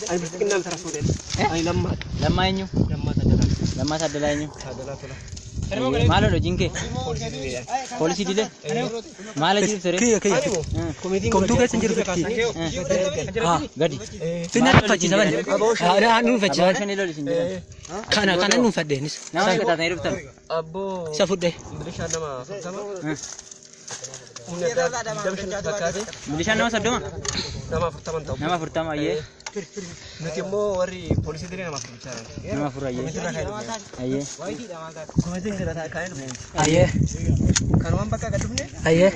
Ani bilxiginnaa miti rasuu dheedha. Ani Lammaa. Lammaa eenyu? Lammaa Taaddalaa. Lammaa Taaddalaa eenyu? Taaddalaa Tola. Maal hojiin kee? Poolisii dileedha. Poolisii dilee? Maal hojii dhufte ree? Kiyya kiyya. Ani moo komitiin Komtuu keessa hin jiru kaasanii. Haa. Gadi. Finna nuunfachiisa bane. Haa nuunfachiisa Abbaa bane. shanii loli isin jedhan. Kana kana nuunfadheenis. Nama meeqa taatanii dhuftan? Abboo. Isa fudhee. Milishaan nama 40. Humni addaa 25 fakkaate. Milishaan nama 30? Nama 40 ta'u. Nama 40 ayyee. Nuti immoo warri poolisii dilee nama 4 bichaadha. Nama 4 ayyee. Komitirra kan dhufne. Ayyee. Komitiin kana kan dhufne. Ayyee. Kanumaan bakka gad dhufne. Ayyee.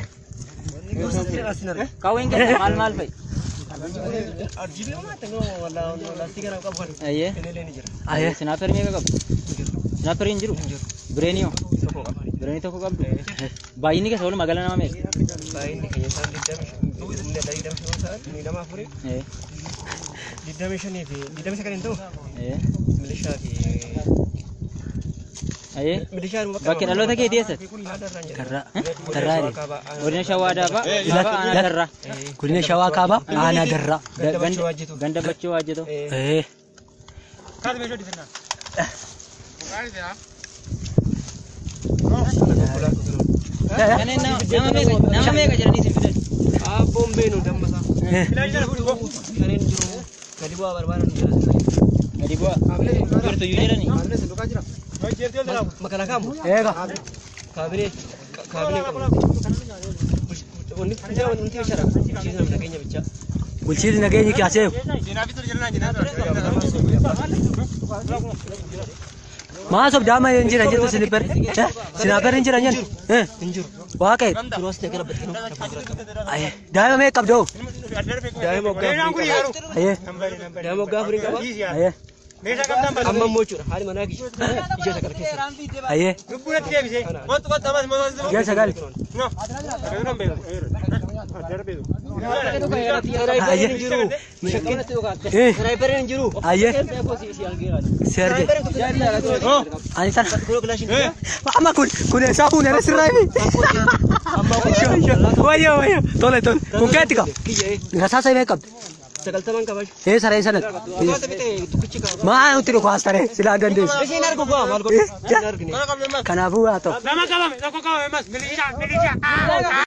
Qawween keessa maal maal fa'i? Ayyee. Ayyee. Sinaaperii meeqa qabdu? Sinaaperii hin jiru? Bireenii hoo? Bireenii tokko qabdu? Baay'inni keessa walumaa gala nama meeqa? Baay'inni keenya isaan 25 ta'an, inni nama afurii, 25 fi 29 hin ta'u, milishaa fi Ayyee. milishaan Bakki dhaloota keetii eessatti? Darraa. Darraa jedhe. Godina Shawaa Daabaa, Kaabaa Aanaa Darraa. Godina Shawaa Kaabaa Aanaa Darraa. Ganda Bachoo Waajjitu. Ganda Bachoo Waajjitu. Ee. Kanneen nama meeqa jedhanii isin fidan? Abboon beenu dammasaa. Kanneen jiru gadi bu'aa barbaadan jira. Gadi bu'aa. Jirtu iyyuu jedhanii. Makalakaamu. Eega. Kaabinee kaabinee qabna. Wanti wanti bishara. Bulchiinsa nageenya bichaa. Bulchiinsi nageenyi kaaseewu. Maa sobdaa amma hin jiran jettu sinipper. Sinaaper hin jiran jennu. Hin jiru. Waaqee. Yeroo as ta'e gara badii Ayyee. Daa'ima meeqa qabdoo? Daa'ima waggaa afurii qaba. Ayyee. Daa'ima waggaa afurii qaba. Ayyee. Amma immoo jechuudha haadhi manaa kiyya ija sagal keessa. Ayyee. Ija sagal. Sanaayiperiin hin jiru. Eh. Sanaayiperiin hin jiru. Ayyee. Si arge. Ani sana. Amma kun kun eessaa fuune irra sirraa himi. Wayyo wayyo. Tole tole. Kun keetti qaba. Rasaasa himee qabdi. 90 qaba. Ee saree sanatti. Dhukaasa bitee tokkichi qaba. Maa nutti dhukaas taree silaa dandeessu. Isiin argu gaa maal godhu? Hin argine. Kanaafuu haa ta'u. Lama qabame, tokko qabame mas, milishaa, milishaa.